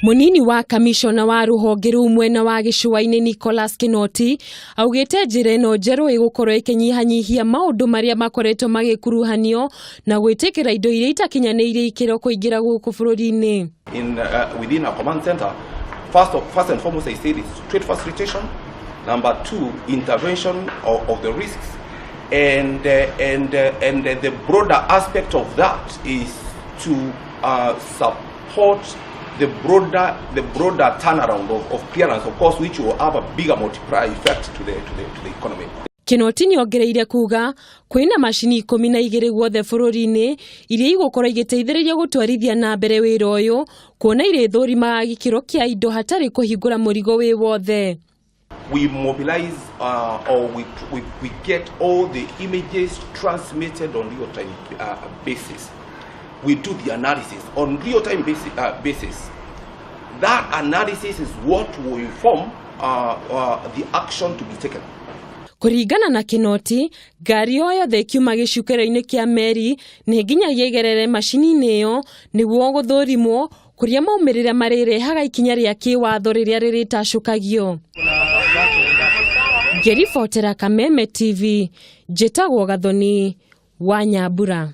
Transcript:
Munini wa kamishona wa rũhonge rũu mwena wa gĩcũa-inĩ Nicholas Kinoti augĩte njĩra ĩno njerũ ĩgũkorwo ĩkĩnyihanyihia maũndũ marĩa makoretwo magĩkuruhanio na gwĩtĩkĩra indo iria itakinyanĩirie ikĩro kũingĩra gũkũ bũrũri-inĩ. In within our command center, first and foremost, I said it's trade facilitation. Number two, intervention of the risks, and the broader aspect of that is to support the broader turnaround of clearance, of course, which will have a bigger multiplier effect to the economy. Kinoti nĩongereire kuga kwĩna macini 12 guothe bũrũri-inĩ iria igũkorwo igĩteithĩrĩria gũtwarithia na mbere wĩra ũyũ, kuona irĩthũrimaga gĩkĩro kĩa indo hatarĩ kũhingũra mũrigo wĩ wothe. We mobilize or we get all the images transmitted on real-time basis. We do the analysis on real-time basis. That analysis is what will inform the action to be taken. Kũringana na Kinoti, ngari o yothe ĩkiuma gĩcukĩro-inĩ kĩa meri nĩ nginyagia ĩgerere macini-inĩ ĩyo nĩguo gũthũrimwo, kũrĩa maumĩrĩra marĩrehaga ikinya rĩa kĩwatho rĩrĩa rĩrĩtacũkagio. Ngĩribotera Kameme TV, njĩtagwo Gathoni wa Nyambura.